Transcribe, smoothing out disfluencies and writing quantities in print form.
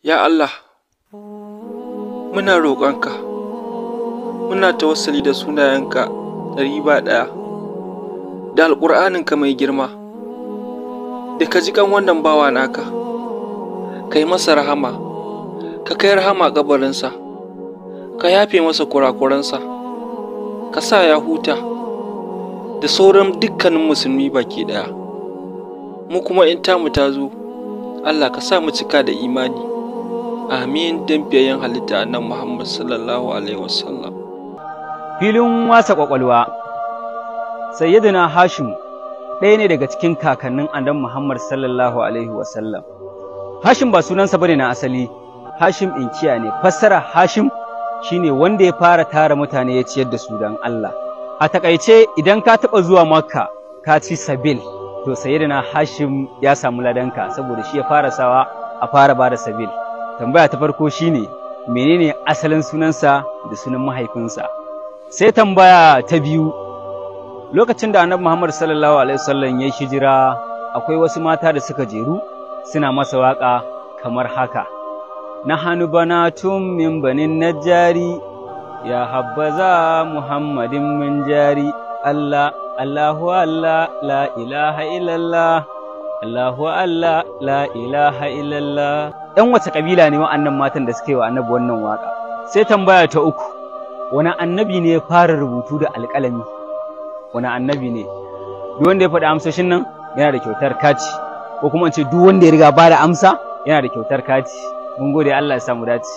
Ya Allah, muna roƙonka, muna tawassali da sunayenka 101 da Alƙur'aninka mai girma, da ka ji kan wannan bawa naka, ka yi masa rahama, ka kai rahama kabarinsa, ka yafe masa kurakuransa, ka sa ya huta, da sauran dukkanin musulmi baki ɗaya. Mu kuma in tamu ta zo, Allah ka sa mu cika da imani. Amin, dan biyayyen halitta annabi Muhammad sallallahu alaihi wasallam. Filin wasa kwakwalwa. Sayyidina Hashim ɗaya ne daga cikin kakannin annabi Muhammad sallallahu alaihi wasallam. Hashim ba sunansa bane na asali, Hashim inkiya ne. Fassara Hashim shine wanda ya fara tara mutane ya ciyar da su don Allah. A takaice, idan ka taɓa zuwa Makka ka ci sabil, to Sayyidina Hashim ya samu ladanka, saboda shi ya fara sawa a fara bada sabil. Tambaya ta farko shine, menene asalin sunansa da sunan mahaifinsa? Sai tambaya ta biyu, lokacin da Annabi Muhammad sallallahu alaihi wasallam ya hijira, akwai wasu mata da suka jeru suna masa waka kamar haka: Nahanu banatun min banin najjari, ya habbaza Muhammadin min jari, Allah Allahu Allah, la ilaha illallah, Allahu Allah, la ilaha illallah. Ɗan wace ƙabila ne wa'annan matan da suke wa Annabi wannan waka? Sai tambaya ta uku, wani annabi ne ya fara rubutu da alƙalami? Wani annabi ne? Duk wanda ya faɗi amsoshin nan yana da kyautar kati, ko kuma in ce duk wanda ya riga ba da amsa yana da kyautar kati. Mun gode, Allah ya samu dace.